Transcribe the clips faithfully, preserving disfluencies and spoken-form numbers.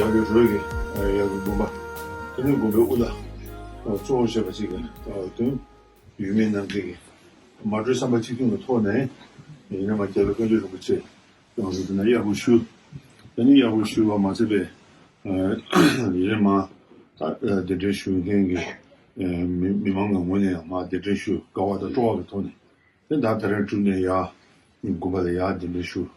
ཡར་རི་རོལ་གྱི་ཡར་གྱི་དགོན་པ། དེ་ནས་དགོན་པའི་དབུ་བླ་གཙོ་བོ་བྱས་པ་ཅིག་གི་དོན་ཡུལ་མི་རྣམས་ཀྱིས་མ་གྲོས་བསམ་པ་གཅིག་མཐུན་གྱི་ཐོག་ནས་ཡིན་ན་མ་རྒྱལ་བའི་བཀའ་འགྱུར་རིན་པོ་ཆེ་ཡོངས་སུ་དེ་ན་གཡར་པོ་ཞུ། དེ་ནས་གཡར་པོ་ཞུ་བ་མ་ཚད་པའི་ཡིན་ན་མ་ད་གདན་འདྲེན་ཞུ་མཁན་གྱི་མི་མི་མང་གི་ངོས་ནས་ཡང་མ་གདན་འདྲེན་ཞུ། དགའ་བ་དང་སྤྲོ་བ་གི་ཐོག་ནས། དེ་ད་ད་རེས་གྲུབ་ནས་ཡར་དགོན་པ་ལ་ཡར་གདན་འདྲེན་ཞུ།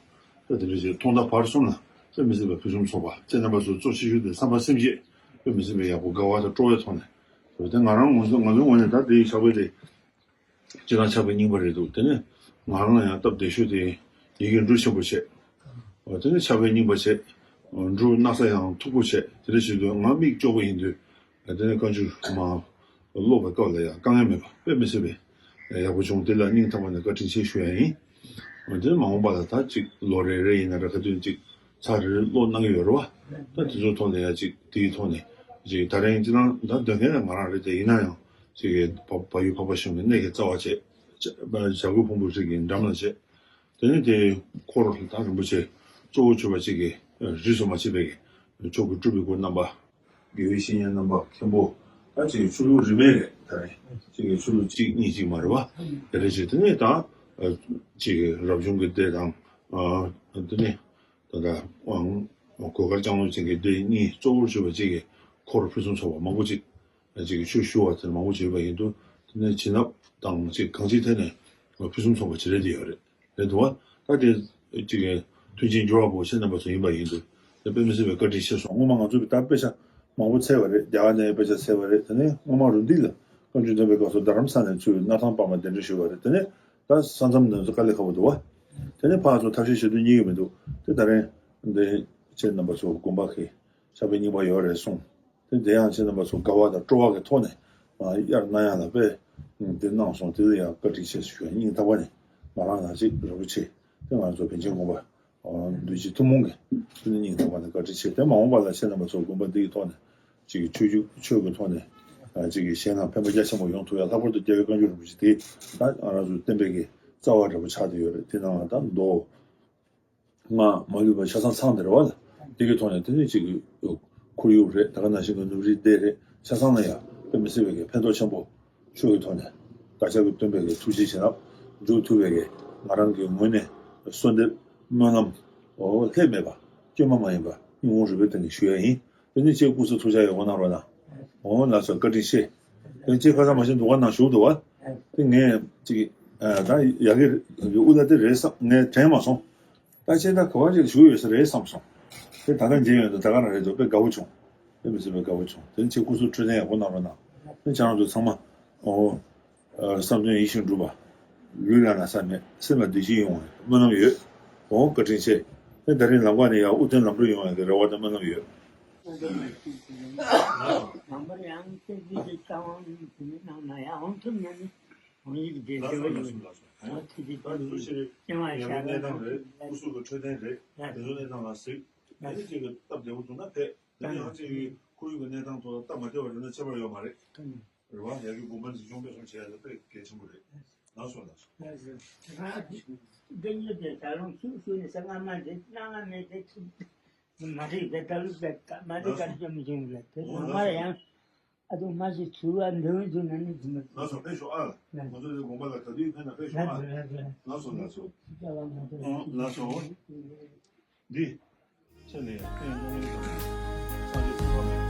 ད་དེ་འདྲ་བྱས་ཐོག་མཐའ་བར་གསུམ་ལ་དཔེ་མི་སྲིད་པའི་ཕུན་སུམ་ཚོགས་པ། ཁྱེད་རྣམ་པ་ཚོ་གཙོ་ཆེ་ཤོས་དེ་བསམ་པ་སེམས་བསྐྱེད་དཔེ་མི་སྲིད་པའི་ཡག་པོ་དགའ་བ་དང་སྤྲོ་བའི་ཐོག་ནས། དེ་ང་རང་ངོ་ཚོ་ང་ཚོའི་ངོས་ནས་ད་དེ་ཡི་ཕྱག་དཔེ་དེ་སྤྱིར་བཏང་ཕྱག་དཔེ་རྙིང་པ་རེད་འདུག་དེ་ནས་ང་རང་ལ་ཡང་སྟབས་བདེ་ཤོས་དེ་ཡི་གེ་འབྲུ་ཆེན་པོ་བྱས། དེ་ནས་ཕྱག་དཔེ་རྙིང་པ་བྱས། འབྲུ་སྣག་ཚ་ཡང་མཐུག་པོ་བྱས། དེ་འདྲ་བྱེད་དུས་ང་མིག་ལྕོག་པོ་ཡིན་དུས། དེ་ནས་བཀའ་འགྱུར་མ་ཀློག་པའི་སྐབས་ལ་ཡང་དཀའ་ངལ་མེད་པ་དཔེ་མི་སྲིད་པའི་ཡག་པོ་བྱུང་། དེ་ལ་སྙིང་ཐག་པ་ནས་བཀའ་དྲིན་ཆེ་ཞུ་ཡ་ཡིན། དེ་ནས་མ་འོངས་པ་ལ་ད་ཅིག་ལོ་རེ་རེ་ཡིན་ན་རེ་ག་དུས་ཅིག་ཚར་རེ་རེ་ཀློག་གནང་གི་ཡོད་རེད་བ། ད་དེ་ཚོའི་ཐོག་ནས་ཡང་ཅིག་དེའི་ཐོག་ནས་ཅིག་ད་རིང་སྤྱིར་བཏང་ད་འདོན་མཁན་ལ་ང་རང་རེད་དེ། ཡིན་ན་ཡང་ཅིག་བ་བ་ཡུལ་འཕགས་པ་གཞུང་གི་གནས་ཀྱི་རྩ་བ་བྱས། བྱ་རྒོད་ཕུང་པོའི་རིགས་ཀྱི་འགྲམ་ལ་བྱས། དེ་ནས་དེ་འཁོར་ད་རིན་པོ་ཆེ་གཙོ་བོ་གྱུར་པ་ཅིག་གི་རིས་སུ་མ་ཆད་པའི་མཆོག་གི་སྤྲུལ་པའི་སྐུ་རྣམ་པ། དགེ་བའི་བཤེས་གཉེན་རྣམ་པ་མཁན་པོ། ད་ཅིག་ཆོས་ལུགས་རིས་མེད་རེད། ད་རེད་ཅིག་གི་ཆོས་ལུགས་གཅིག་གཉིས་གཅིག་མ་རེད་བ། དེ་རེད་ཅིག་དེ་ནས་ད་ཅིག་གི་རབ་བྱུང་གི་སྡེ་དང་། དེ་ནས་ད་ལྟ་གོས་དཀར་ལྕང་ལོ་ཅན་གྱི་སྡེ་གཉིས་གཙོ་བོར་གྱུར་པ་ཅིག་གི་འཁོར་ཕུན་སུམ་ཚོགས་པ་མང་པོ་ཅིག་ཅིག་གི་ཆོས་ཞུ་བ་དེ་མང་པོ་བྱས་པ་ཡིན་དུས། དེ་ནས་བྱིན་རླབས་དང་ཅིག་གང་ཅིའི་ཐད་ནས་ཕུན་སུམ་ཚོགས་པ་ཅིག་རེད་དེ་ཡོད་རེད། རེད་འདུག་བ། ད་དེ་ཅིག་གི་མཐུན་རྐྱེན་སྦྱོར་བ་པོ་ཁྱེད་རྣམ་པ་ཚོ་ཡིན་པ་ཡིན་དུས། དེ་དཔེ་མི་སྲིད་པའི་བཀའ་དྲིན་ཆེ་སོང་། སྔོན་མ་ང་ཚོ་གི་ད་དཔེ་ཆ་མང་པོ་འཚོལ་བ་རེད། རྒྱ་གར་ནས་དཔེ་ཆ་འཚོལ་བ་རེད། དེ་ནས་སྔོན་མ་རུ་འདི་ལ་བཀའ་འགྱུར་འདོན་པའི་སྐབས་སུ་རྡ་རམ་ས་ནས་ཚུར་སྣར་ཐང་པར་མ་གདན་འདྲེན་ཞུས་པ་རེད། དེ་ནས་ད་ས་མཚམས་ནས་ཚོ་དཀའ་ལས་ཁག་པོ་འདུག་བ། དེ་ནས་ཕར་ཚུར་ཐབས་ཤེས་བྱེད་དུས་རྙེད་ཀྱི་མི་འདུག་དེ་ད་རིང་འདི་ཁྱེད་རྣམ་པ་ཚོ་དགོན་པ་གི་ཕྱག་དཔེ་རྙིང་པ་ཡོད་རེད་གསུངས། དེ་དེ་ཡང་ཁྱེད་རྣམ་པ་ཚོ་དགའ་བ་དང་སྤྲོ་བ་གི་ཐོག་ནས་མ་གཡར་གནང་ཡག་ལ་དཔེ་དེ་གནང་སོང་། དེ་ལ་ཡང་བཀའ་དྲིན་ཆེ་ཞུ་ཡ། སྙིང་ཐག་པ་ནས་ང་རང་ནང་ཅིག་རོགས་པ་ཆེ། དེ་ང་ཚོ་པཎ་ཆེན་དགོན་པ་འདུས་བྱས་ཐུན་མོང་གི་དེ་ནི་སྙིང་ཐག་པ་ནས་བཀའ་དྲིན་ཆེ། དེ་མ་འོངས་པ་ལ་ཁྱེད་རྣམ་པ་ཚོ་དགོན་པ་འདི་གི་ཐོག་ནས་ཅིག་ཆོས་བརྒྱུད་ཆོས་ཀྱི་ཐོག་ནས་ཅིག་གཞན་ལ་ཕན་པ་རྒྱ་ཆེན་པོ་ཡོང་ཐུབ་ཡ། ལྷག་པར་དུ་རྒྱལ་བའི་བཀའ་འགྱུར་རིན་པོ་ཆེ་དེ་ད་ང་རང་ཚོའི་བསྟན་པའི་གི་རྩ་བ་འདྲ་པོ་ཆགས་བསྡད་ཡོད་རེད། དེ་ནང་ལ་ད་མདོ། སྔགས་མ་ལུས་པ་ཆ་ཚང་ཚང་དེ་རེད་བ། དེ་གི་ཐོག་ནས་དེ་ནས་ཅིག་གི་ཁོར་ཡུག་རེད། ད་ག་ནང་བཞིན་གྱི་ནུབ་རིའི་སྡེ་རེད། ཆ་ཚང་ལ་ཡང་དཔེ་མི་སྲིད་པའི་གི་ཕན་ཐོགས་ཆེན་པོ་ཆོས་ཀྱི་ཐོག་ནས་བདག་ཅག་གི་སྟོན་པའི་གི་ཐུགས་རྗེ་བྱིན་རླབས་འཇུག་ཐུབ་པའི་གི་ང་རང་གི་ངོས་ནས་གསོལ་འདེབས་སྨོན་ལམ་འོ་ལྷད་མེད་པ་སྐྱོན་མ་མ་ཡིན་པ་སྙིང་དབུས་རུས་པའི་གཏིང་ནས་ཞུ་ཡ་ཡིན། དེ་ནས་ཁྱེད་སྐུ་གཟུགས་ཐུགས་ཅག་ཡག་པོ་གནང་རོགས་གནང་། འོ་ལགས་སོ། བཀའ་དྲིན་ཆེ། དེ་ནས་ཁྱེད་ཁ་སང་མ་གཞི་འདུ་ཁང་ནང་བཞུགས་འདུག་བ། དེ་ངས་ཅིག་ཨ་ད་ཡ་གི་དབུ་བླ་དེ་རེད་བསམ། ངས་དྲན་མ་སོང་། ད་ཁྱེད་ད་ག་བ་ཅིག་བཞུགས་ཡོད་ས་རེད་བསམ་སོང་། དེ་ད་ལྟ་མཇལ་ཡོང་དུས་ད་ག་རང་རེད་འདུག་དཔེ་དགའ་པོ་བྱུང་། དཔེ་མི་སྲིད་པའི་དགའ་པོ་བྱུང་། དེ་ནས་ཁྱེད་སྐུ་གཟུགས་འཕྲོད་བསྟེན་ཡག་པོ་གནང་རོགས་གནང་། དེ་ཁྱེད་རང་ཚོ་ཚང་མ་འོ། བསམ་དོན་ཡིད་བཞིན་འགྲུབ་པ། ལུས་ལ་ན་ཚ་མེད། སེམས་ལ་བདེ་སྐྱིད་ཡོང་བའི་སྨོན་ལམ་ཡོད། འོང་། བཀའ་དྲིན་ཆེ། དེ་ད་རིང་ལམ་ཁ་ནས་ཡར་དབུ་ཐོན་ལམ་འགྲོ་ཡོང་བའི་རེ་བ་དང་སྨོན་ལམ་ཡོད། ནམ་པར་ཡང་བསྐྱེད་རྫས་ཀྱི་རྩ་བ་ཉིད་དུ་མི་སྣང་ན་ཡང་། འོང་ཐུབ་ན་ནི་འོང་ཡིག་བདེ་ལགས་སོ། ལགས་སོ། ལགས་སོ། ད་ཐུགས་རྗེ་ཆེ། ད་ཐུགས་རྗེ་ཆེ། སྐྱེ་བ་ཡང་ཤར་གནས་སྟངས་རེད། སྐུ་གཟུགས་ཀྱི་འཕྲོད་བསྟེན་རེད། དེ་ཚོ་གནས་སྟངས་ལ་གཟིགས། དེ་ནས་ཅིག་གི་སྟབས་བདེ་པོ་བྱུང་ན་ཕེབས། དེ་ནས་ཡང་ཅིག་ཁོར་ཡུག་གི་གནས་སྟངས་ཐོག་སྟབས་མ་བདེ་བ་རེད་ན་ཁྱད་པར་ཡོད་མ་རེད། རེད་བ། ཡ་གི་དགོན་པ་འཛིན་སྐྱོང་སྤེལ་གསུམ་བྱེད་ཡ་ལ་དཔེ་གལ་ཆེན་པོ་རེད། ལགས་སོ། ལགས་སོ། ལགས་སོ། ད་དགེ་བསྙེན་དེ་ད་རུང་ཚུར་ཞུས་ནས་ས་སྔ་མ་དེ་སྣང་བ་མེད་དེ་ཚུར་མ་རིག་པའི་ད་ལུགས་དེ་མ་རིག་གར་ཅོ་མི་བྱུང་ལ་དེ་ནང་མར་ཡང་ཨ་དུ་མ་ཞིག་ཚུར་བ་འདོན་དུ་ན་ནི་ཅི་མ། ལགས་སོ། ཕེབས་ཤོག་ཨ། ལགས་སོ། ང་ཚོ་དེ་དགོན་པ་ལ་ག་དུས་ཕེབས་ན་ཕེབས་ཤོག་ཨ། ལགས་སོ། ལགས་སོ། ལགས་སོ། ལགས་སོ། འདི། ཆེད་ལས་ཕན་གནང་མཁན་དང་། སངས་རྒྱས་ཚོགས་པ་མེད་